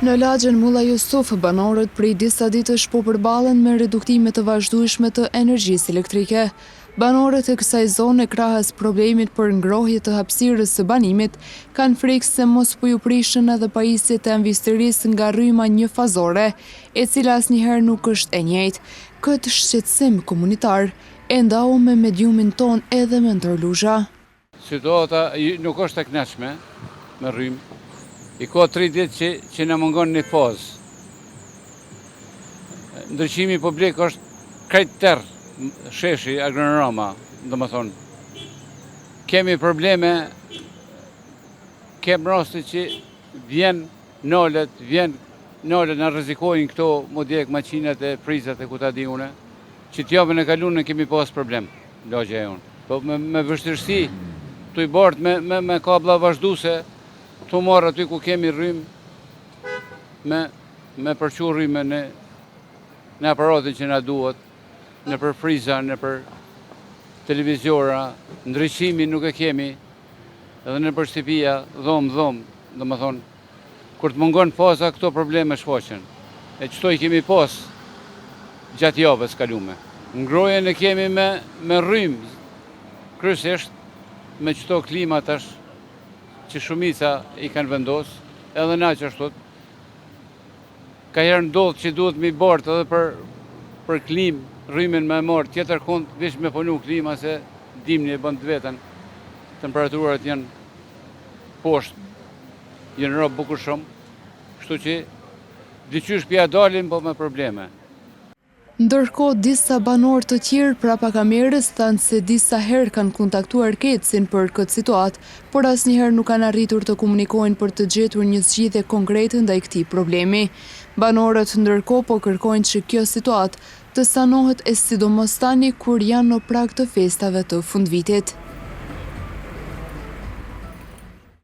Në lagjen Mulla Jusuf, banorët prej disa ditësh po përballen me reduktime të vazhdueshme të energjisë elektrike. Banorët e kësaj zone krahas problemit për ngrohje të hapësirës së banimit, kanë frikë se mos po ju prishen edhe pajisjet e amvisërisë nga rryma njëfazore, e cila asnjëherë nuk është e njëjtë. Këtë shqetësim komunitar e ndau me mediumin tonë edhe Mentor Luzha. Situata nuk është e kënaqshme me rrymë. I ka tri ditë që, që na mungon një fazë. Ndriçimi publik është krejt terr, sheshi Agron Rama, domethonë. Kemi probleme, kem raste që vjen nalet, vjen nalet, na rrezikojnë këto m'u djeg maqinat e frizat e ku ta di une, që të javën e kalune kemi pas problem. Lagja jonë. Po me, me vështirësi, tu i bartë me, me, me kabla vazhduse, tu marrë aty ku kemi rrymë, me, me përçu rrymë në, në aparatin që na duhet, nëpër friza, nëpër televizora, ndriçimin nuk e kemi, edhe nëpër shtëpia, dhomë, dhomë, domethonë, Kur të mungon faza këto probleme shfaqen. E qëto i kemi pas gjatë javës kalume. Ngrohjen e kemi me me rrymë, kryesisht me qëto klima tash që shumica i kanë vendos, edhe na qashtu. Kaherë ndodh që duhet me i bart edhe për për klimë, rrymën me e marrë tjetër kund, veç me punu klima se dimni e bën të vetën, temperaturat janë poshtë. Janë ra bukur shumë, kështu që diqysh p'ja dalim, po me probleme. Ndërkohë, disa banorë të tjerë prapa kamerës thanë se disa herë kanë kontaktuar KEDS-in për këtë situatë, por asnjëherë nuk kanë arritur të komunikojnë për të gjetur një zgjidhje konkrete ndaj këtij problemi. Banorët ndërkohë po kërkojnë që kjo situatë të sanohet e sidomos tani kur janë në prag të festave të fundvitit.